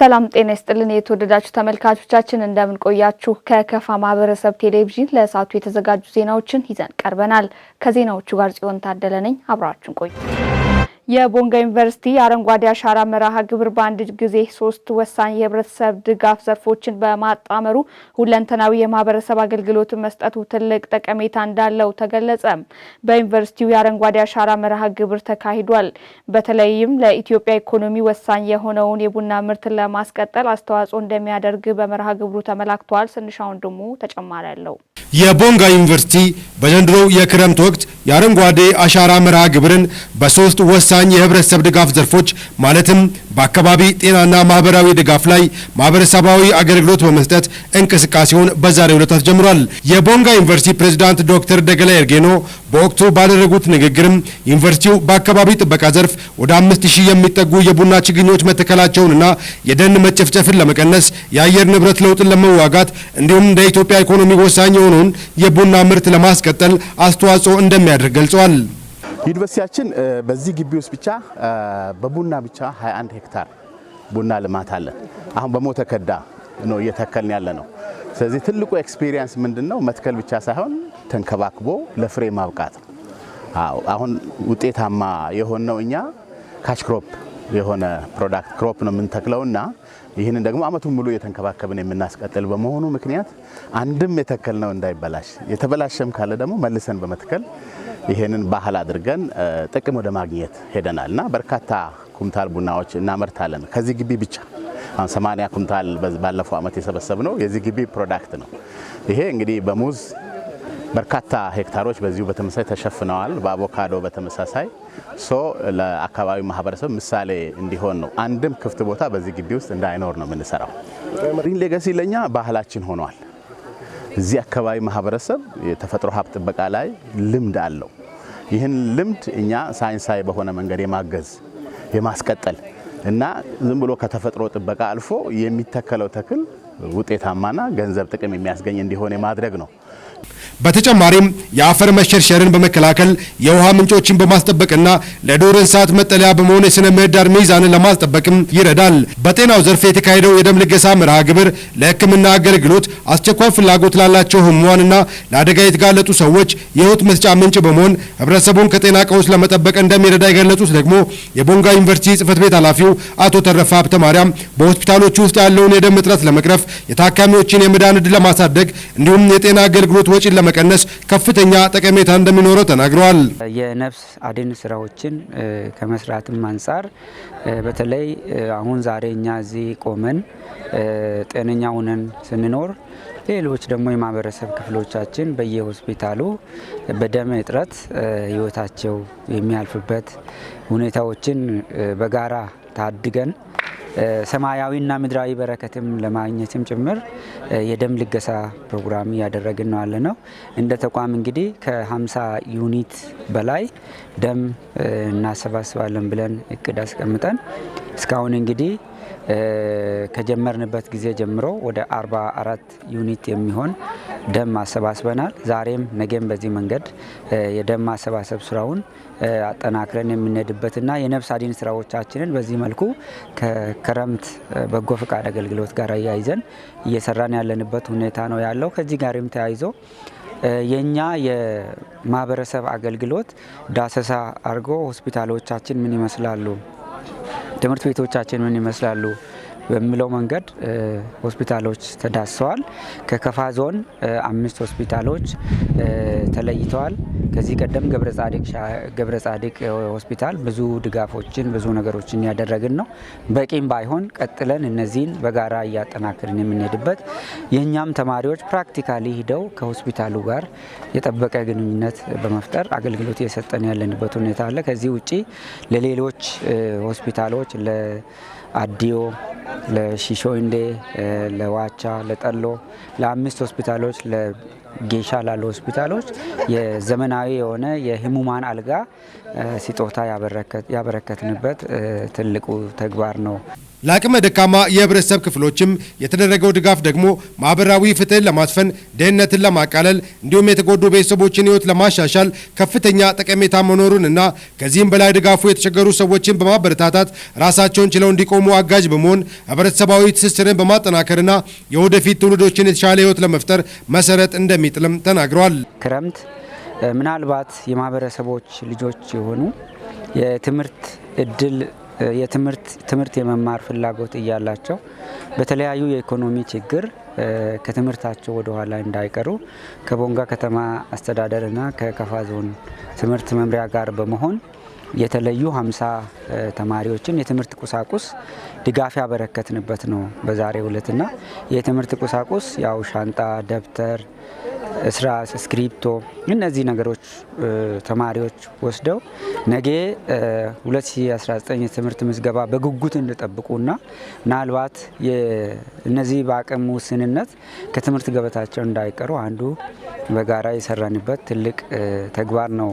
ሰላም ጤና ይስጥልን የተወደዳችሁ ተመልካቾቻችን፣ እንደምን ቆያችሁ? ከከፋ ማህበረሰብ ቴሌቪዥን ለሰዓቱ የተዘጋጁ ዜናዎችን ይዘን ቀርበናል። ከዜናዎቹ ጋር ጽዮን ታደለ ነኝ። አብራችሁን ቆዩ። የቦንጋ ዩኒቨርሲቲ የአረንጓዴ አሻራ መርሃ ግብር በአንድ ጊዜ ሶስት ወሳኝ የህብረተሰብ ድጋፍ ዘርፎችን በማጣመሩ ሁለንተናዊ የማህበረሰብ አገልግሎት መስጠቱ ትልቅ ጠቀሜታ እንዳለው ተገለጸ። በዩኒቨርሲቲው የአረንጓዴ አሻራ መርሃ ግብር ተካሂዷል። በተለይም ለኢትዮጵያ ኢኮኖሚ ወሳኝ የሆነውን የቡና ምርት ለማስቀጠል አስተዋጽኦ እንደሚያደርግ በመርሃ ግብሩ ተመላክቷል። ስንሻውን ደሞ ተጨማሪ አለው። የቦንጋ ዩኒቨርሲቲ በዘንድሮው የክረምት ወቅት የአረንጓዴ አሻራ መርሃ ግብርን በሶስት ወሳኝ የህብረተሰብ ድጋፍ ዘርፎች፣ ማለትም በአካባቢ ጤናና ማህበራዊ ድጋፍ ላይ ማህበረሰባዊ አገልግሎት በመስጠት እንቅስቃሴውን በዛሬው ዕለት አስጀምሯል። የቦንጋ ዩኒቨርሲቲ ፕሬዝዳንት ዶክተር ደገላ ኤርጌኖ በወቅቱ ባደረጉት ንግግርም ዩኒቨርሲቲው በአካባቢ ጥበቃ ዘርፍ ወደ 5000 የሚጠጉ የቡና ችግኞች መተከላቸውንና የደን መጨፍጨፍን ለመቀነስ፣ የአየር ንብረት ለውጥን ለመዋጋት እንዲሁም ለኢትዮጵያ ኢኮኖሚ ወሳኝ የሆነውን የቡና ምርት ለማስቀጠል አስተዋጽኦ እንደሚያደርግ ገልጸዋል። ዩኒቨርሲቲያችን በዚህ ግቢ ውስጥ ብቻ በቡና ብቻ 21 ሄክታር ቡና ልማት አለን። አሁን በሞተ ከዳ ነው እየተከልን ያለ ነው። ስለዚህ ትልቁ experience ምንድን ነው? መትከል ብቻ ሳይሆን ተንከባክቦ ለፍሬ ማብቃት ነው። አዎ፣ አሁን ውጤታማ የሆነው እኛ cash crop የሆነ product crop ነው የምንተክለውና ይህንን ደግሞ አመቱን ሙሉ እየተንከባከብን የምናስቀጥል በመሆኑ ምክንያት አንድም የተከልነው እንዳይበላሽ፣ የተበላሸም ካለ ደግሞ መልሰን በመትከል ይህንን ባህል አድርገን ጥቅም ወደ ማግኘት ሄደናል እና በርካታ ኩንታል ቡናዎች እናመርታለን። ከዚህ ግቢ ብቻ አሁን 80 ኩንታል ባለፈው አመት የሰበሰብነው የዚህ ግቢ product ነው። ይሄ እንግዲህ በሙዝ በርካታ ሄክታሮች በዚሁ በተመሳሳይ ተሸፍነዋል። በአቮካዶ በተመሳሳይ። So ለአካባቢው ማህበረሰብ ምሳሌ እንዲሆን ነው። አንድም ክፍት ቦታ በዚህ ግቢ ውስጥ እንዳይኖር ነው የምንሰራው። Green legacy ለኛ ባህላችን ሆኗል። እዚህ አካባቢ ማህበረሰብ የተፈጥሮ ሀብት ጥበቃ ላይ ልምድ አለው። ይህን ልምድ እኛ ሳይንሳዊ በሆነ መንገድ የማገዝ፣ የማስቀጠል እና ዝም ብሎ ከተፈጥሮ ጥበቃ አልፎ የሚተከለው ተክል ውጤታማና ገንዘብ ጥቅም የሚያስገኝ እንዲሆን የማድረግ ነው። በተጨማሪም የአፈር መሸርሸርን በመከላከል፣ የውሃ ምንጮችን በማስጠበቅና ለዱር እንስሳት መጠለያ በመሆን የስነ ምህዳር ሚዛንን ለማስጠበቅም ይረዳል። በጤናው ዘርፍ የተካሄደው የደም ልገሳ መርሃ ግብር ለሕክምና አገልግሎት አስቸኳይ ፍላጎት ላላቸው ህሙማንና ለአደጋ የተጋለጡ ሰዎች የህይወት መስጫ ምንጭ በመሆን ህብረተሰቡን ከጤና ቀውስ ለመጠበቅ እንደሚረዳ የገለጹት ደግሞ የቦንጋ ዩኒቨርሲቲ ጽሕፈት ቤት ኃላፊው አቶ ተረፈ ሀብተ ማርያም በሆስፒታሎች ውስጥ ያለውን የደም እጥረት ለመቅረፍ፣ የታካሚዎችን የመዳን ዕድል ለማሳደግ እንዲሁም የጤና አገልግሎት ወጪን ለመቀነስ ከፍተኛ ጠቀሜታ እንደሚኖረው ተናግረዋል። የነፍስ አድን ስራዎችን ከመስራትም አንጻር በተለይ አሁን ዛሬ እኛ እዚህ ቆመን ጤነኛ ሆነን ስንኖር ሌሎች ደግሞ የማህበረሰብ ክፍሎቻችን በየሆስፒታሉ በደም እጥረት ህይወታቸው የሚያልፍበት ሁኔታዎችን በጋራ ታድገን ሰማያዊና ምድራዊ በረከትም ለማግኘትም ጭምር የደም ልገሳ ፕሮግራም እያደረግን ነው ያለ ነው። እንደ ተቋም እንግዲህ ከ50 unit በላይ ደም እናሰባስባለን ብለን እቅድ አስቀምጠን እስካሁን እንግዲህ ከጀመርንበት ጊዜ ጀምሮ ወደ 44 unit የሚሆን ደም አሰባስበናል። ዛሬም ነገም በዚህ መንገድ የደም ማሰባሰብ ስራውን አጠናክረን የምንሄድበትና የነፍስ አድን ስራዎቻችንን በዚህ መልኩ ከክረምት በጎ ፈቃድ አገልግሎት ጋር አያይዘን እየሰራን ያለንበት ሁኔታ ነው ያለው። ከዚህ ጋርም ተያይዞ የኛ የማህበረሰብ አገልግሎት ዳሰሳ አድርጎ ሆስፒታሎቻችን ምን ይመስላሉ፣ ትምህርት ቤቶቻችን ምን ይመስላሉ በሚለው መንገድ ሆስፒታሎች ተዳስሰዋል። ከከፋ ዞን አምስት ሆስፒታሎች ተለይተዋል። ከዚህ ቀደም ገብረ ጻዲቅ ሆስፒታል ብዙ ድጋፎችን፣ ብዙ ነገሮችን ያደረግን ነው። በቂም ባይሆን ቀጥለን እነዚህን በጋራ እያጠናክርን የምንሄድበት፣ የእኛም ተማሪዎች practically ሂደው ከሆስፒታሉ ጋር የጠበቀ ግንኙነት በመፍጠር አገልግሎት እየሰጠን ያለንበት ሁኔታ አለ። ከዚህ ውጪ ለሌሎች ሆስፒታሎች ለአዲዮ፣ ለሺሾንዴ፣ ለዋቻ፣ ለጠሎ፣ ለአምስት ሆስፒታሎች ጌሻ ላሉ ሆስፒታሎች የዘመናዊ የሆነ የህሙማን አልጋ ስጦታ ያበረከትንበት ትልቁ ተግባር ነው። ለአቅመ ደካማ የህብረተሰብ ክፍሎችም የተደረገው ድጋፍ ደግሞ ማህበራዊ ፍትህን ለማስፈን፣ ድህነትን ለማቃለል እንዲሁም የተጎዱ ቤተሰቦችን ህይወት ለማሻሻል ከፍተኛ ጠቀሜታ መኖሩንና ከዚህም በላይ ድጋፉ የተቸገሩ ሰዎችን በማበረታታት ራሳቸውን ችለው እንዲቆሙ አጋዥ በመሆን ህብረተሰባዊ ትስስርን በማጠናከርና የወደፊት ትውልዶችን የተሻለ ህይወት ለመፍጠር መሰረት እንደሚጥልም ተናግረዋል። ክረምት ምናልባት የማህበረሰቦች ልጆች የሆኑ የትምህርት እድል የትምህርት ትምህርት የመማር ፍላጎት እያላቸው በተለያዩ የኢኮኖሚ ችግር ከትምህርታቸው ወደ ኋላ እንዳይቀሩ ከቦንጋ ከተማ አስተዳደርና ከከፋ ዞን ትምህርት መምሪያ ጋር በመሆን የተለዩ 50 ተማሪዎችን የትምህርት ቁሳቁስ ድጋፍ ያበረከትንበት ነው በዛሬው ዕለትና የትምህርት ቁሳቁስ ያው ሻንጣ፣ ደብተር፣ እስራስ፣ እስክሪፕቶ እነዚህ ነገሮች ተማሪዎች ወስደው ነገ 2019 የትምህርት ምዝገባ በጉጉት እንዲጠብቁና ምናልባት እነዚህ በአቅም ውስንነት ከትምህርት ገበታቸው እንዳይቀሩ አንዱ በጋራ የሰራንበት ትልቅ ተግባር ነው።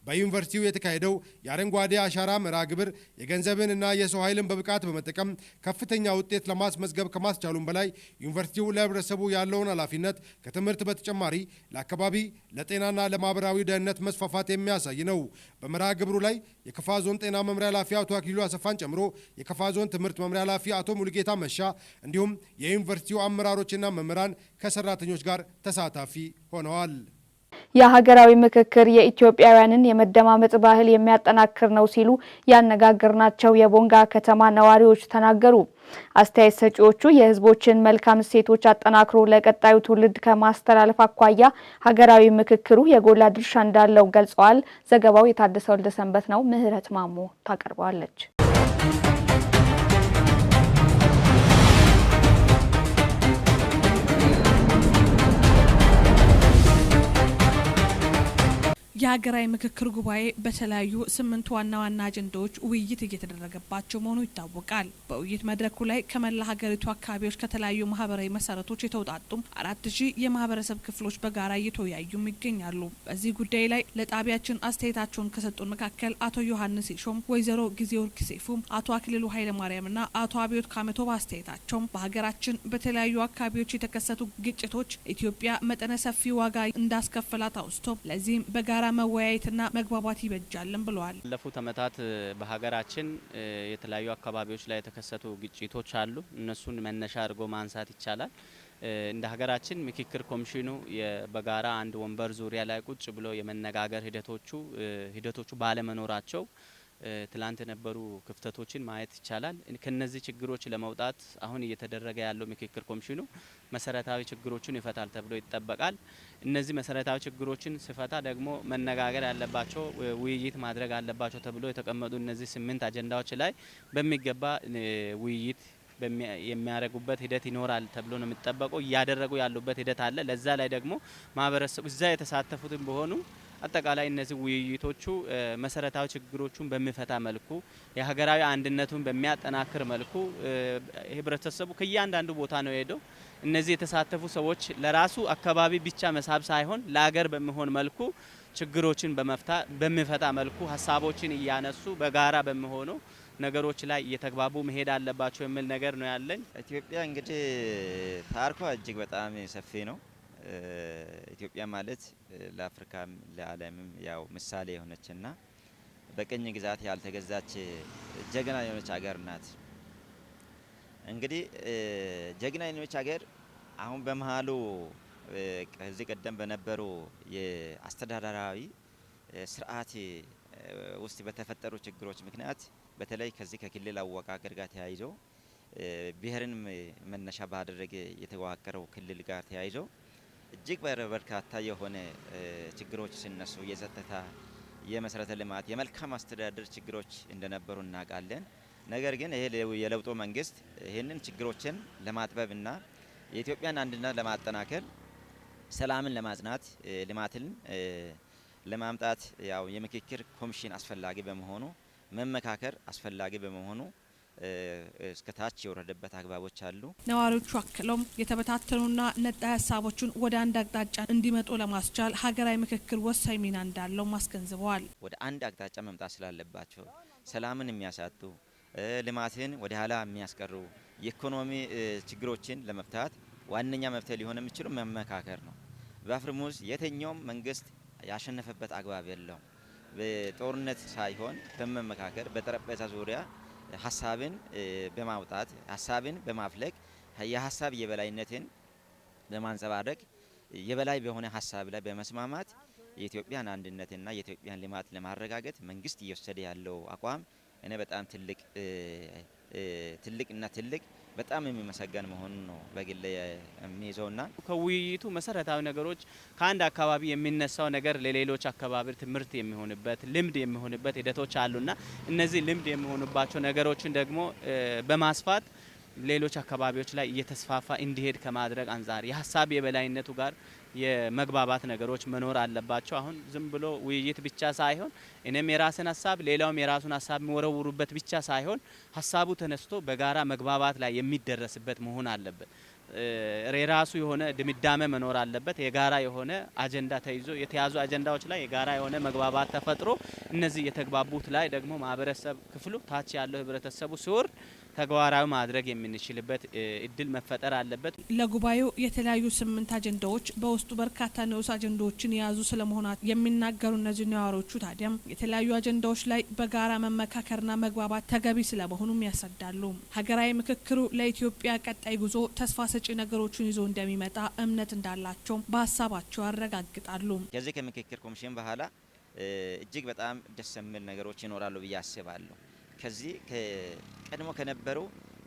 በዩኒቨርሲቲው የተካሄደው የአረንጓዴ አሻራ መርሃ ግብር የገንዘብንና የሰው ኃይልን በብቃት በመጠቀም ከፍተኛ ውጤት ለማስመዝገብ ከማስቻሉም በላይ ዩኒቨርሲቲው ለህብረተሰቡ ያለውን ኃላፊነት ከትምህርት በተጨማሪ ለአካባቢ፣ ለጤናና ለማህበራዊ ደህንነት መስፋፋት የሚያሳይ ነው። በመርሃ ግብሩ ላይ የከፋ ዞን ጤና መምሪያ ኃላፊ አቶ አክሊሉ አሰፋን ጨምሮ የከፋ ዞን ትምህርት መምሪያ ኃላፊ አቶ ሙሉጌታ መሻ እንዲሁም የዩኒቨርሲቲው አመራሮችና መምህራን ከሰራተኞች ጋር ተሳታፊ ሆነዋል። የሀገራዊ ምክክር የኢትዮጵያውያንን የመደማመጥ ባህል የሚያጠናክር ነው ሲሉ ያነጋገርናቸው የቦንጋ ከተማ ነዋሪዎች ተናገሩ። አስተያየት ሰጪዎቹ የህዝቦችን መልካም እሴቶች አጠናክሮ ለቀጣዩ ትውልድ ከማስተላለፍ አኳያ ሀገራዊ ምክክሩ የጎላ ድርሻ እንዳለው ገልጸዋል። ዘገባው የታደሰ ወልደሰንበት ነው። ምህረት ማሞ ታቀርበዋለች። የሀገራዊ ምክክር ጉባኤ በተለያዩ 8 ዋና ዋና አጀንዳዎች ውይይት እየተደረገባቸው መሆኑ ይታወቃል። በውይይት መድረኩ ላይ ከመላ ሀገሪቱ አካባቢዎች ከተለያዩ ማህበራዊ መሰረቶች የተውጣጡ 4000 የማህበረሰብ ክፍሎች በጋራ እየተወያዩም ይገኛሉ። በዚህ ጉዳይ ላይ ለጣቢያችን አስተያየታቸውን ከሰጡን መካከል አቶ ዮሐንስ ሾም፣ ወይዘሮ ጊዜወርቅ ሰይፉ፣ አቶ አክሊሉ ኃይለማርያምና አቶ አብዮት ካመቶ በአስተያየታቸው በሀገራችን በተለያዩ አካባቢዎች የተከሰቱ ግጭቶች ኢትዮጵያ መጠነ ሰፊ ዋጋ እንዳስከፈላት አውስቶ ለዚህም በጋራ መወያየትና መግባባት ይበጃልን ብለዋል። ባለፉት ዓመታት በሀገራችን የተለያዩ አካባቢዎች ላይ የተከሰቱ ግጭቶች አሉ። እነሱን መነሻ አድርጎ ማንሳት ይቻላል። እንደ ሀገራችን ምክክር ኮሚሽኑ በጋራ አንድ ወንበር ዙሪያ ላይ ቁጭ ብሎ የመነጋገር ሂደቶቹ ባለመኖራቸው ትላንት የነበሩ ክፍተቶችን ማየት ይቻላል። ከነዚህ ችግሮች ለመውጣት አሁን እየተደረገ ያለው ምክክር ኮሚሽኑ መሰረታዊ ችግሮችን ይፈታል ተብሎ ይጠበቃል። እነዚህ መሰረታዊ ችግሮችን ሲፈታ ደግሞ መነጋገር ያለባቸው ውይይት ማድረግ አለባቸው ተብሎ የተቀመጡ እነዚህ 8 አጀንዳዎች ላይ በሚገባ ውይይት የሚያደርጉበት ሂደት ይኖራል ተብሎ ነው የሚጠበቀው። እያደረጉ ያሉበት ሂደት አለ። ለዛ ላይ ደግሞ ማህበረሰቡ እዛ የተሳተፉትም በሆኑ አጠቃላይ እነዚህ ውይይቶቹ መሰረታዊ ችግሮቹን በሚፈታ መልኩ የሀገራዊ አንድነቱን በሚያጠናክር መልኩ ህብረተሰቡ ከእያንዳንዱ ቦታ ነው የሄደው። እነዚህ የተሳተፉ ሰዎች ለራሱ አካባቢ ብቻ መሳብ ሳይሆን ለሀገር በሚሆን መልኩ ችግሮችን በሚፈታ መልኩ ሀሳቦችን እያነሱ በጋራ በሚሆኑ ነገሮች ላይ እየተግባቡ መሄድ አለባቸው የሚል ነገር ነው ያለኝ። ኢትዮጵያ እንግዲህ ታሪኳ እጅግ በጣም ሰፊ ነው። ኢትዮጵያ ማለት ለአፍሪካም ለዓለምም ያው ምሳሌ የሆነችና በቅኝ ግዛት ያልተገዛች ጀግና የሆነች ሀገር ናት። እንግዲህ ጀግና የሆነች ሀገር አሁን በመሃሉ ከዚህ ቀደም በነበሩ የአስተዳደራዊ ስርዓት ውስጥ በተፈጠሩ ችግሮች ምክንያት በተለይ ከዚህ ከክልል አወቃቀር ጋር ተያይዞ ብሔርን መነሻ ባደረገ የተዋቀረው ክልል ጋር ተያይዞ እጅግ በርካታ የሆነ ችግሮች ሲነሱ የጸጥታ፣ የመሰረተ ልማት፣ የመልካም አስተዳደር ችግሮች እንደነበሩ እናውቃለን። ነገር ግን ይሄ የለውጡ መንግስት ይህንን ችግሮችን ለማጥበብና የኢትዮጵያን አንድነት ለማጠናከር ሰላምን ለማጽናት ልማትን ለማምጣት ያው የምክክር ኮሚሽን አስፈላጊ በመሆኑ መመካከር አስፈላጊ በመሆኑ እስከ ታች የወረደበት አግባቦች አሉ። ነዋሪዎቹ አክለውም የተበታተኑና ነጣይ ሀሳቦችን ወደ አንድ አቅጣጫ እንዲመጡ ለማስቻል ሀገራዊ ምክክር ወሳኝ ሚና እንዳለው አስገንዝበዋል። ወደ አንድ አቅጣጫ መምጣት ስላለባቸው ሰላምን የሚያሳጡ፣ ልማትን ወደ ኋላ የሚያስቀሩ የኢኮኖሚ ችግሮችን ለመፍታት ዋነኛ መፍትሄ ሊሆን የሚችሉ መመካከር ነው። በአፈሙዝ የትኛውም መንግስት ያሸነፈበት አግባብ የለውም። በጦርነት ሳይሆን በመመካከር፣ በጠረጴዛ ዙሪያ ሀሳብን በማውጣት፣ ሀሳብን በማፍለቅ፣ የሀሳብ የበላይነትን በማንጸባረቅ፣ የበላይ በሆነ ሀሳብ ላይ በመስማማት የኢትዮጵያን አንድነትና የኢትዮጵያን ልማት ለማረጋገጥ መንግስት እየወሰደ ያለው አቋም እኔ በጣም ትልቅ ትልቅና ትልቅ በጣም የሚመሰገን መሆኑን ነው በግል የሚይዘውና። ከውይይቱ መሰረታዊ ነገሮች ከአንድ አካባቢ የሚነሳው ነገር ለሌሎች አካባቢ ትምህርት የሚሆንበት፣ ልምድ የሚሆንበት ሂደቶች አሉና እነዚህ ልምድ የሚሆኑባቸው ነገሮችን ደግሞ በማስፋት ሌሎች አካባቢዎች ላይ እየተስፋፋ እንዲሄድ ከማድረግ አንጻር የሀሳብ የበላይነቱ ጋር የመግባባት ነገሮች መኖር አለባቸው። አሁን ዝም ብሎ ውይይት ብቻ ሳይሆን፣ እኔም የራስን ሀሳብ ሌላውም የራሱን ሀሳብ የሚወረውሩበት ብቻ ሳይሆን፣ ሀሳቡ ተነስቶ በጋራ መግባባት ላይ የሚደረስበት መሆን አለበት። የራሱ የሆነ ድምዳሜ መኖር አለበት። የጋራ የሆነ አጀንዳ ተይዞ፣ የተያዙ አጀንዳዎች ላይ የጋራ የሆነ መግባባት ተፈጥሮ፣ እነዚህ የተግባቡት ላይ ደግሞ ማህበረሰብ ክፍሉ ታች ያለው ህብረተሰቡ ሲወርድ ተግባራዊ ማድረግ የምንችልበት እድል መፈጠር አለበት። ለጉባኤው የተለያዩ ስምንት አጀንዳዎች በውስጡ በርካታ ንዑስ አጀንዳዎችን የያዙ ስለመሆናቸው የሚናገሩ እነዚህ ነዋሪዎቹ ታዲያም የተለያዩ አጀንዳዎች ላይ በጋራ መመካከርና መግባባት ተገቢ ስለመሆኑም ያስረዳሉ። ሀገራዊ ምክክሩ ለኢትዮጵያ ቀጣይ ጉዞ ተስፋ ሰጪ ነገሮችን ይዞ እንደሚመጣ እምነት እንዳላቸው በሀሳባቸው ያረጋግጣሉ። ከዚህ ከምክክር ኮሚሽን በኋላ እጅግ በጣም ደስ የሚል ነገሮች ይኖራሉ ብዬ አስባለሁ። ከዚህ ቀድሞ ከነበሩ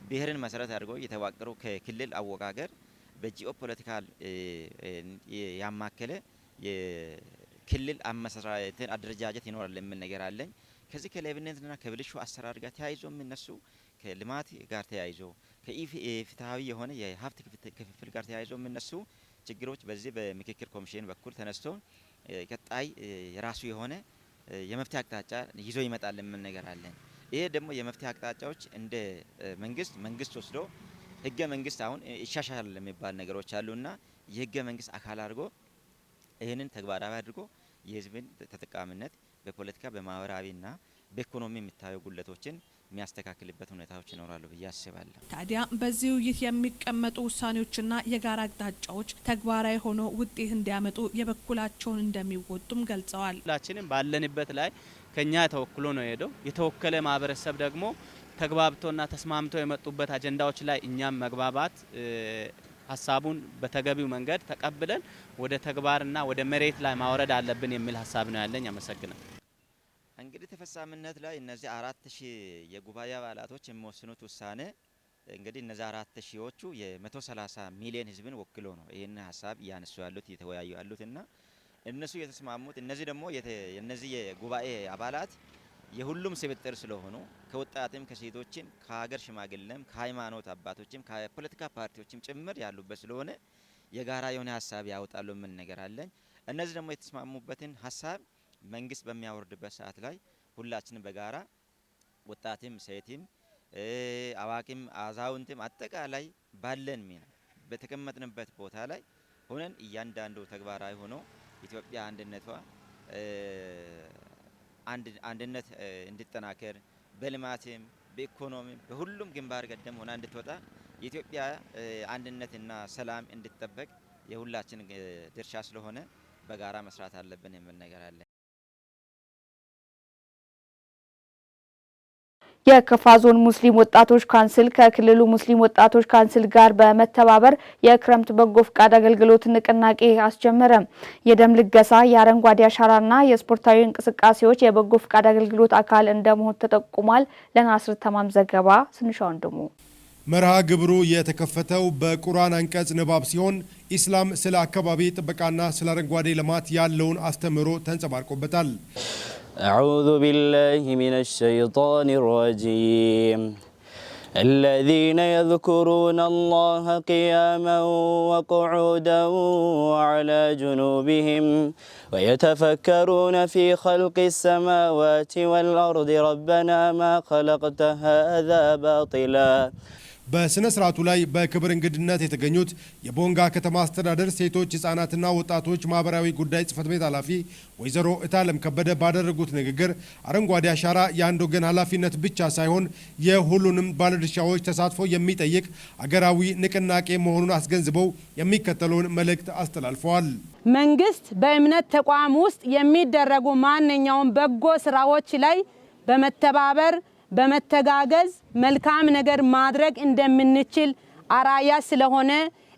ብሔርን መሰረት አድርገው የተዋቀሩ ከክልል አወቃቀር በ geopolitical ያማከለ የክልል አመሰራረት አደረጃጀት ይኖራል የሚል ነገር አለኝ። ከዚህ ከሌብነትና ከብልሹ አሰራር ጋር ተያይዞ የሚነሱ፣ ከልማት ጋር ተያይዞ፣ ከኢፍትሐዊ የሆነ የሀብት ክፍፍል ጋር ተያይዞ የሚነሱ ችግሮች በዚህ በምክክር ኮሚሽን በኩል ተነስቶ ቀጣይ የራሱ የሆነ የመፍትሄ አቅጣጫ ይዞ ይመጣል የሚል ነገር አለኝ። ይሄ ደግሞ የመፍትሄ አቅጣጫዎች እንደ መንግስት ወስዶ ህገ መንግስት አሁን ይሻሻላል የሚባል ነገሮች አሉና የህገ መንግስት አካል አድርጎ ይህንን ተግባራዊ አድርጎ የህዝብን ተጠቃሚነት በፖለቲካ፣ በማህበራዊና በኢኮኖሚ የሚታዩ ጉድለቶችን የሚያስተካክልበት ሁኔታዎች ይኖራሉ ብዬ አስባለሁ። ታዲያ በዚህ ውይይት የሚቀመጡ ውሳኔዎችና የጋራ አቅጣጫዎች ተግባራዊ ሆኖ ውጤት እንዲያመጡ የበኩላቸውን እንደሚወጡም ገልጸዋል። ሁላችንም ባለንበት ላይ ከኛ ተወክሎ ነው የሄደው። የተወከለ ማህበረሰብ ደግሞ ተግባብቶና ተስማምቶ የመጡበት አጀንዳዎች ላይ እኛም መግባባት፣ ሀሳቡን በተገቢው መንገድ ተቀብለን ወደ ተግባርና ወደ መሬት ላይ ማውረድ አለብን የሚል ሀሳብ ነው ያለኝ። አመሰግናለሁ። እንግዲህ ተፈጻሚነት ላይ እነዚህ 4000 የጉባኤ አባላቶች የሚወስኑት ውሳኔ፣ እንግዲህ እነዚህ 4000ዎቹ የ130 ሚሊዮን ህዝብን ወክሎ ነው ይህን ሀሳብ እያነሱ ያሉት፣ እየተወያዩ ያሉት እና እነሱ የተስማሙት፣ እነዚህ ደግሞ እነዚህ የጉባኤ አባላት የሁሉም ስብጥር ስለሆኑ ከወጣትም፣ ከሴቶችም፣ ከሀገር ሽማግሌም፣ ከሃይማኖት አባቶችም፣ ከፖለቲካ ፓርቲዎችም ጭምር ያሉበት ስለሆነ የጋራ የሆነ ሀሳብ ያወጣሉ የሚል ነገር አለኝ። እነዚህ ደግሞ የተስማሙበትን ሀሳብ መንግስት በሚያወርድበት ሰዓት ላይ ሁላችንም በጋራ ወጣትም፣ ሴትም፣ አዋቂም፣ አዛውንትም አጠቃላይ ባለን ሚና በተቀመጥንበት ቦታ ላይ ሆነን እያንዳንዱ ተግባራዊ ሆኖ ኢትዮጵያ አንድነት እንዲጠናከር፣ በልማትም በኢኮኖሚም በሁሉም ግንባር ቀደም ሆና እንድትወጣ፣ የኢትዮጵያ አንድነትና ሰላም እንዲጠበቅ የሁላችን ድርሻ ስለሆነ በጋራ መስራት አለብን የሚል ነገር አለ። የከፋ ዞን ሙስሊም ወጣቶች ካውንስል ከክልሉ ሙስሊም ወጣቶች ካውንስል ጋር በመተባበር የክረምት በጎ ፍቃድ አገልግሎት ንቅናቄ አስጀመረ። የደም ልገሳ፣ የአረንጓዴ አሻራና የስፖርታዊ እንቅስቃሴዎች የበጎ ፍቃድ አገልግሎት አካል እንደመሆን ተጠቁሟል። ለናስር ተማም ዘገባ ስንሻ ወንድሙ። መርሃ ግብሩ የተከፈተው በቁርአን አንቀጽ ንባብ ሲሆን ኢስላም ስለ አካባቢ ጥበቃና ስለ አረንጓዴ ልማት ያለውን አስተምህሮ ተንጸባርቆበታል። أعوذ بالله من الشيطان الرجيم. الذين يذكرون الله قياما وقعودا وعلى جنوبهم ويتفكرون في خلق السماوات والأرض ربنا ما خلقت هذا باطلا. በስነ ስርዓቱ ላይ በክብር እንግድነት የተገኙት የቦንጋ ከተማ አስተዳደር ሴቶች፣ ህጻናትና ወጣቶች ማህበራዊ ጉዳይ ጽሕፈት ቤት ኃላፊ ወይዘሮ እታለም ከበደ ባደረጉት ንግግር አረንጓዴ አሻራ የአንድ ወገን ኃላፊነት ብቻ ሳይሆን የሁሉንም ባለድርሻዎች ተሳትፎ የሚጠይቅ አገራዊ ንቅናቄ መሆኑን አስገንዝበው የሚከተለውን መልእክት አስተላልፈዋል። መንግስት በእምነት ተቋም ውስጥ የሚደረጉ ማንኛውም በጎ ስራዎች ላይ በመተባበር፣ በመተጋገዝ መልካም ነገር ማድረግ እንደምንችል አርአያ ስለሆነ፣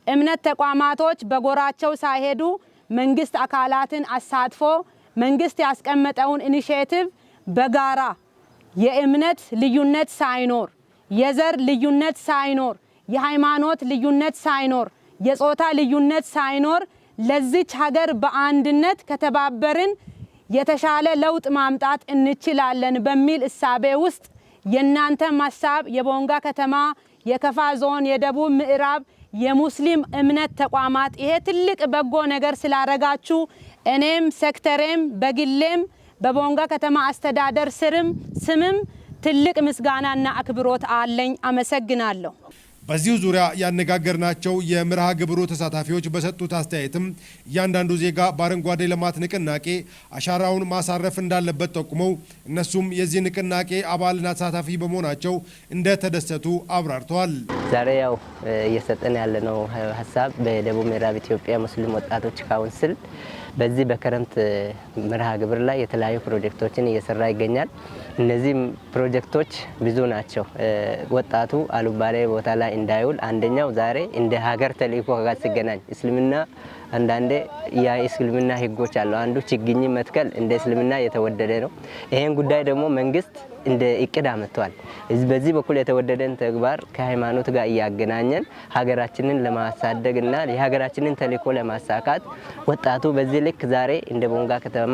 እምነት ተቋማቶች በጎራቸው ሳይሄዱ መንግስት አካላትን አሳትፎ መንግስት ያስቀመጠውን initiative በጋራ የእምነት ልዩነት ሳይኖር፣ የዘር ልዩነት ሳይኖር፣ የሃይማኖት ልዩነት ሳይኖር፣ የጾታ ልዩነት ሳይኖር ለዚች ሀገር በአንድነት ከተባበርን የተሻለ ለውጥ ማምጣት እንችላለን በሚል እሳቤ ውስጥ የእናንተም ሀሳብ የቦንጋ ከተማ፣ የከፋ ዞን፣ የደቡብ ምዕራብ የሙስሊም እምነት ተቋማት ይሄ ትልቅ በጎ ነገር ስላረጋችሁ እኔም ሴክተሬም በግሌም በቦንጋ ከተማ አስተዳደር ስርም ስምም ትልቅ ምስጋናና አክብሮት አለኝ። አመሰግናለሁ። በዚሁ ዙሪያ ያነጋገርናቸው የመርሃ ግብሩ ተሳታፊዎች በሰጡት አስተያየትም እያንዳንዱ ዜጋ በአረንጓዴ ልማት ንቅናቄ አሻራውን ማሳረፍ እንዳለበት ጠቁመው እነሱም የዚህ ንቅናቄ አባልና ተሳታፊ በመሆናቸው እንደተደሰቱ አብራርተዋል። ዛሬ ያው እየሰጠን ያለነው ሀሳብ በደቡብ ምዕራብ ኢትዮጵያ ሙስሊም ወጣቶች ካውንስል በዚህ በክረምት መርሃ ግብር ላይ የተለያዩ ፕሮጀክቶችን እየሰራ ይገኛል። እነዚህ ፕሮጀክቶች ብዙ ናቸው። ወጣቱ አልባሌ ቦታ ላይ እንዳይውል አንደኛው ዛሬ እንደ ሀገር ተልእኮ ጋር ሲገናኝ እስልምና አንዳንዴ የእስልምና ህጎች አሉ። አንዱ ችግኝ መትከል እንደ እስልምና የተወደደ ነው። ይሄን ጉዳይ ደግሞ መንግስት እንደ እቅድ አመጥቷል። በዚህ በኩል የተወደደን ተግባር ከሃይማኖት ጋር እያገናኘን ሀገራችንን ለማሳደግና የሀገራችንን ተልእኮ ለማሳካት ወጣቱ በዚህ ልክ ዛሬ እንደ ቦንጋ ከተማ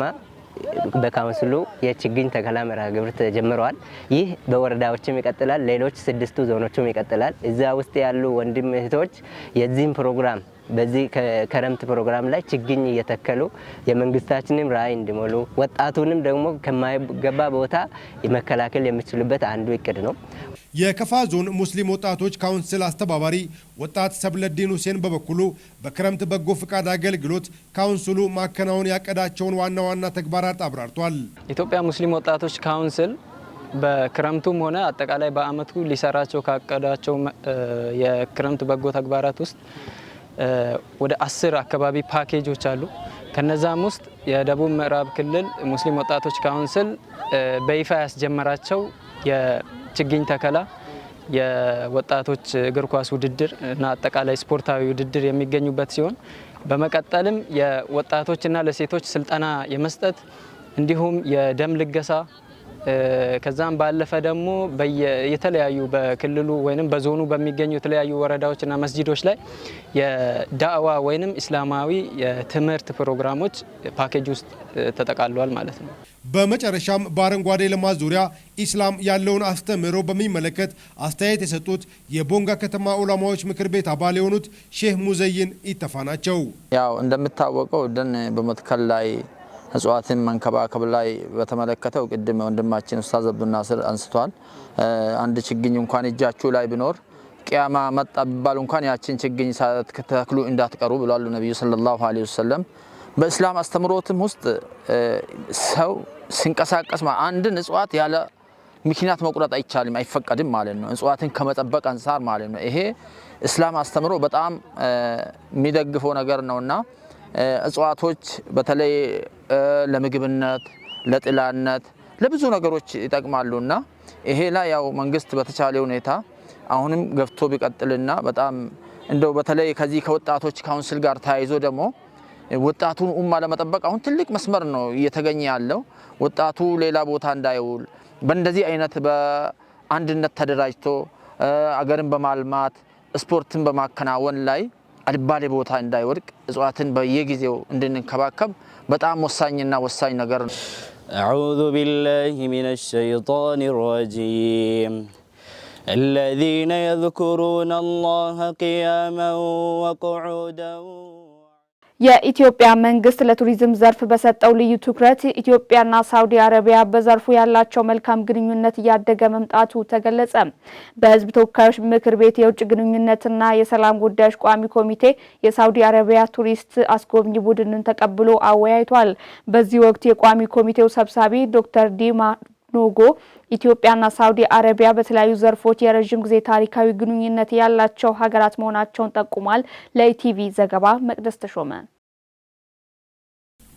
በካውንስሉ የችግኝ ተከላ መርሃ ግብር ተጀምረዋል። ይህ በወረዳዎችም ይቀጥላል። ሌሎች ስድስቱ ዞኖችም ይቀጥላል። እዛ ውስጥ ያሉ ወንድም እህቶች የዚህም ፕሮግራም በዚህ ክረምት ፕሮግራም ላይ ችግኝ እየተከሉ የመንግስታችንም ራዕይ እንዲሞሉ ወጣቱንም ደግሞ ከማይገባ ቦታ መከላከል የሚችሉበት አንዱ እቅድ ነው። የከፋ ዞን ሙስሊም ወጣቶች ካውንስል አስተባባሪ ወጣት ሰብለዲን ሁሴን በበኩሉ በክረምት በጎ ፍቃድ አገልግሎት ካውንስሉ ማከናወን ያቀዳቸውን ዋና ዋና ተግባራት አብራርቷል። የኢትዮጵያ ሙስሊም ወጣቶች ካውንስል በክረምቱም ሆነ አጠቃላይ በአመቱ ሊሰራቸው ካቀዳቸው የክረምት በጎ ተግባራት ውስጥ ወደ 10 አካባቢ ፓኬጆች አሉ። ከነዛም ውስጥ የደቡብ ምዕራብ ክልል ሙስሊም ወጣቶች ካውንስል በይፋ ያስጀመራቸው የችግኝ ተከላ፣ የወጣቶች እግር ኳስ ውድድር እና አጠቃላይ ስፖርታዊ ውድድር የሚገኙበት ሲሆን፣ በመቀጠልም የወጣቶችና ለሴቶች ስልጠና የመስጠት እንዲሁም የደም ልገሳ፣ ከዛም ባለፈ ደግሞ የተለያዩ በክልሉ ወይንም በዞኑ በሚገኙ የተለያዩ ወረዳዎችና መስጂዶች ላይ የዳዕዋ ወይንም እስላማዊ የትምህርት ፕሮግራሞች ፓኬጅ ውስጥ ተጠቃሏል ማለት ነው። በመጨረሻም በአረንጓዴ ልማት ዙሪያ ኢስላም ያለውን አስተምህሮ በሚመለከት አስተያየት የሰጡት የቦንጋ ከተማ ዑለማዎች ምክር ቤት አባል የሆኑት ሼህ ሙዘይን ኢተፋ ናቸው። ያው እንደሚታወቀው ደን በመትከል ላይ፣ እጽዋትን መንከባከብ ላይ በተመለከተው ቅድም ወንድማችን ኡስታዝ አብዱልናስር አንስቷል። አንድ ችግኝ እንኳን እጃችሁ ላይ ቢኖር ቅያማ መጣ ቢባል እንኳን ያችን ችግኝ ሳትተክሉ እንዳትቀሩ ብሏሉ ነቢዩ ሰለላሁ ዐለይሂ ወሰለም። በእስላም አስተምሮትም ውስጥ ሰው ሲንቀሳቀስ አንድን እጽዋት ያለ ምክንያት መቁረጥ አይቻልም፣ አይፈቀድም ማለት ነው። እጽዋትን ከመጠበቅ አንጻር ማለት ነው። ይሄ እስላም አስተምሮ በጣም የሚደግፈው ነገር ነውና እጽዋቶች በተለይ ለምግብነት፣ ለጥላነት፣ ለብዙ ነገሮች ይጠቅማሉና ይሄ ላይ ያው መንግስት በተቻለ ሁኔታ አሁንም ገፍቶ ቢቀጥልና በጣም እንደው በተለይ ከዚህ ከወጣቶች ካውንስል ጋር ተያይዞ ደግሞ ወጣቱን ኡማ ለመጠበቅ አሁን ትልቅ መስመር ነው እየተገኘ ያለው። ወጣቱ ሌላ ቦታ እንዳይውል በእንደዚህ አይነት በአንድነት ተደራጅቶ አገርን በማልማት፣ ስፖርትን በማከናወን ላይ አልባሌ ቦታ እንዳይወድቅ እጽዋትን በየጊዜው እንድንከባከብ በጣም ወሳኝና ወሳኝ ነገር ነው። أعوذ بالله من الشيطان الرجيم. الذين يذكرون الله قياما وقعودا. የኢትዮጵያ መንግስት ለቱሪዝም ዘርፍ በሰጠው ልዩ ትኩረት ኢትዮጵያና ሳውዲ አረቢያ በዘርፉ ያላቸው መልካም ግንኙነት እያደገ መምጣቱ ተገለጸ። በሕዝብ ተወካዮች ምክር ቤት የውጭ ግንኙነትና የሰላም ጉዳዮች ቋሚ ኮሚቴ የሳውዲ አረቢያ ቱሪስት አስጎብኚ ቡድንን ተቀብሎ አወያይቷል። በዚህ ወቅት የቋሚ ኮሚቴው ሰብሳቢ ዶክተር ዲማ ኖጎ ኢትዮጵያና ሳውዲ አረቢያ በተለያዩ ዘርፎች የረዥም ጊዜ ታሪካዊ ግንኙነት ያላቸው ሀገራት መሆናቸውን ጠቁሟል። ለኢቲቪ ዘገባ መቅደስ ተሾመ።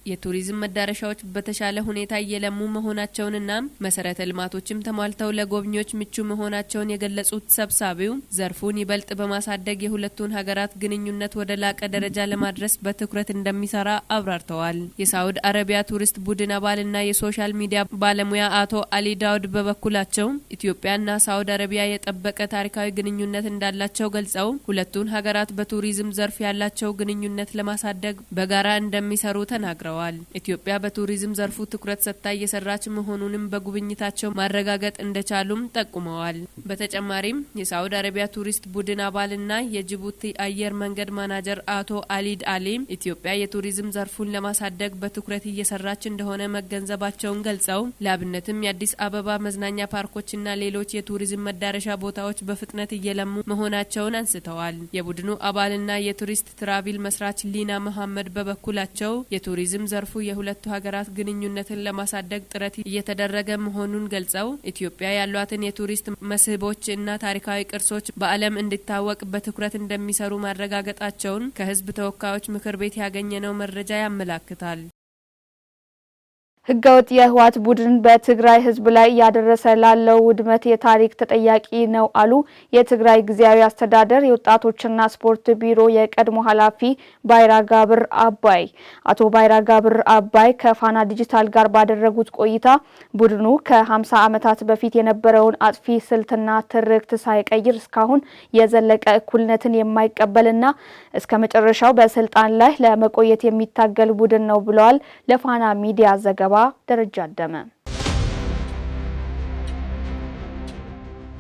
የቱሪዝም መዳረሻዎች በተሻለ ሁኔታ እየለሙ መሆናቸውንና መሰረተ ልማቶችም ተሟልተው ለጎብኚዎች ምቹ መሆናቸውን የገለጹት ሰብሳቢው ዘርፉን ይበልጥ በማሳደግ የሁለቱን ሀገራት ግንኙነት ወደ ላቀ ደረጃ ለማድረስ በትኩረት እንደሚሰራ አብራርተዋል። የሳውዲ አረቢያ ቱሪስት ቡድን አባልና የ social media ባለሙያ አቶ አሊ ዳውድ በበኩላቸው ኢትዮጵያና ሳውዲ አረቢያ የጠበቀ ታሪካዊ ግንኙነት እንዳላቸው ገልጸው ሁለቱን ሀገራት በቱሪዝም ዘርፍ ያላቸው ግንኙነት ለማሳደግ በጋራ እንደሚሰሩ ተናግረዋል። ኢትዮጵያ በቱሪዝም ዘርፉ ትኩረት ሰጥታ እየሰራች መሆኑንም በጉብኝታቸው ማረጋገጥ እንደቻሉም ጠቁመዋል። በተጨማሪም የሳውዲ አረቢያ ቱሪስት ቡድን አባልና የጅቡቲ አየር መንገድ ማናጀር አቶ አሊድ አሊ ኢትዮጵያ የቱሪዝም ዘርፉን ለማሳደግ በትኩረት እየሰራች እንደሆነ መገንዘባቸውን ገልጸው ለአብነትም የአዲስ አበባ መዝናኛ ፓርኮችና ሌሎች የቱሪዝም መዳረሻ ቦታዎች በፍጥነት እየለሙ መሆናቸውን አንስተዋል። የቡድኑ አባልና የቱሪስት ትራቪል መስራች ሊና መሐመድ በበኩላቸው የቱሪዝም ዘርፉ የሁለቱ ሀገራት ግንኙነትን ለማሳደግ ጥረት እየተደረገ መሆኑን ገልጸው ኢትዮጵያ ያሏትን የቱሪስት መስህቦች እና ታሪካዊ ቅርሶች በዓለም እንዲታወቅ በትኩረት እንደሚሰሩ ማረጋገጣቸውን ከሕዝብ ተወካዮች ምክር ቤት ያገኘነው መረጃ ያመላክታል። ህገወጥ የህወሓት ቡድን በትግራይ ህዝብ ላይ እያደረሰ ላለው ውድመት የታሪክ ተጠያቂ ነው አሉ የትግራይ ጊዜያዊ አስተዳደር የወጣቶችና ስፖርት ቢሮ የቀድሞ ኃላፊ ባይራጋብር አባይ። አቶ ባይራጋብር አባይ ከፋና ዲጂታል ጋር ባደረጉት ቆይታ ቡድኑ ከ50 ዓመታት በፊት የነበረውን አጥፊ ስልትና ትርክት ሳይቀይር እስካሁን የዘለቀ እኩልነትን የማይቀበልና እስከ መጨረሻው በስልጣን ላይ ለመቆየት የሚታገል ቡድን ነው ብለዋል። ለፋና ሚዲያ ዘገባ ደረጃ አደመ።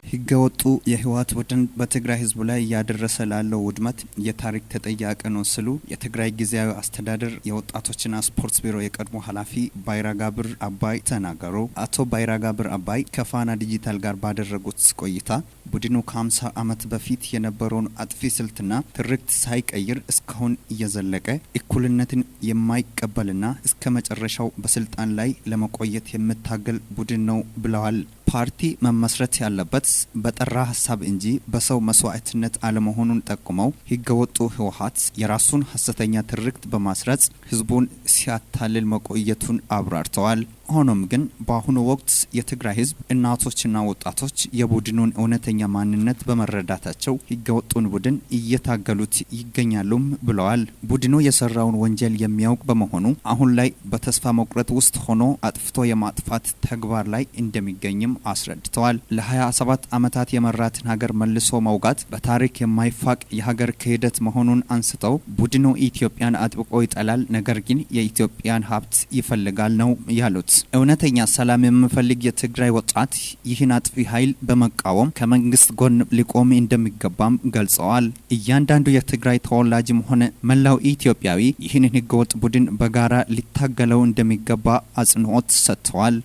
ህገወጡ የህወሓት ቡድን በትግራይ ህዝብ ላይ እያደረሰ ላለው ውድመት የታሪክ ተጠያቂ ነው ሲሉ የትግራይ ጊዜያዊ አስተዳደር የወጣቶችና ስፖርት ቢሮ የቀድሞ ኃላፊ ባይራጋብር አባይ ተናገሩ። አቶ ባይራጋብር አባይ ከፋና ዲጂታል ጋር ባደረጉት ቆይታ ቡድኑ ከ50 ዓመት በፊት የነበረውን አጥፊ ስልትና ትርክት ሳይቀይር እስካሁን እየዘለቀ እኩልነትን የማይቀበልና እስከ መጨረሻው በስልጣን ላይ ለመቆየት የሚታገል ቡድን ነው ብለዋል። ፓርቲ መመስረት ያለበት በጠራ ሀሳብ እንጂ በሰው መስዋዕትነት አለመሆኑን ጠቁመው ህገወጡ ህወሓት የራሱን ሀሰተኛ ትርክት በማስረጽ ህዝቡን ሲያታልል መቆየቱን አብራርተዋል። ሆኖም ግን በአሁኑ ወቅት የትግራይ ህዝብ እናቶችና ወጣቶች የቡድኑን እውነተኛ ማንነት በመረዳታቸው ህገወጡን ቡድን እየታገሉት ይገኛሉም ብለዋል። ቡድኑ የሰራውን ወንጀል የሚያውቅ በመሆኑ አሁን ላይ በተስፋ መቁረጥ ውስጥ ሆኖ አጥፍቶ የማጥፋት ተግባር ላይ እንደሚገኝም አስረድተዋል። ለ27 ዓመታት የመራትን ሀገር መልሶ መውጋት በታሪክ የማይፋቅ የሀገር ክህደት መሆኑን አንስተው ቡድኑ ኢትዮጵያን አጥብቆ ይጠላል፣ ነገር ግን የኢትዮጵያን ሀብት ይፈልጋል ነው ያሉት። እውነተኛ ሰላም የሚፈልግ የትግራይ ወጣት ይህን አጥፊ ኃይል በመቃወም ከመንግስት ጎን ሊቆም እንደሚገባም ገልጸዋል። እያንዳንዱ የትግራይ ተወላጅም ሆነ መላው ኢትዮጵያዊ ይህንን ህገወጥ ቡድን በጋራ ሊታገለው እንደሚገባ አጽንኦት ሰጥተዋል።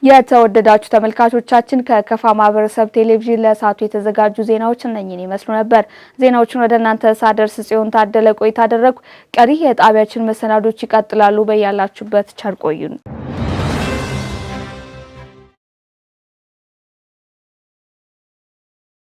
የተወደዳችሁ ተመልካቾቻችን ከከፋ ማህበረሰብ ቴሌቪዥን ለሰዓቱ የተዘጋጁ ዜናዎች እነኚህን ይመስሉ ነበር። ዜናዎቹን ወደ እናንተ ሳደርስ ጽዮን ታደለ ቆይታ አደረኩ። ቀሪ የጣቢያችን መሰናዶች ይቀጥላሉ። በያላችሁበት ቸር ቆዩን።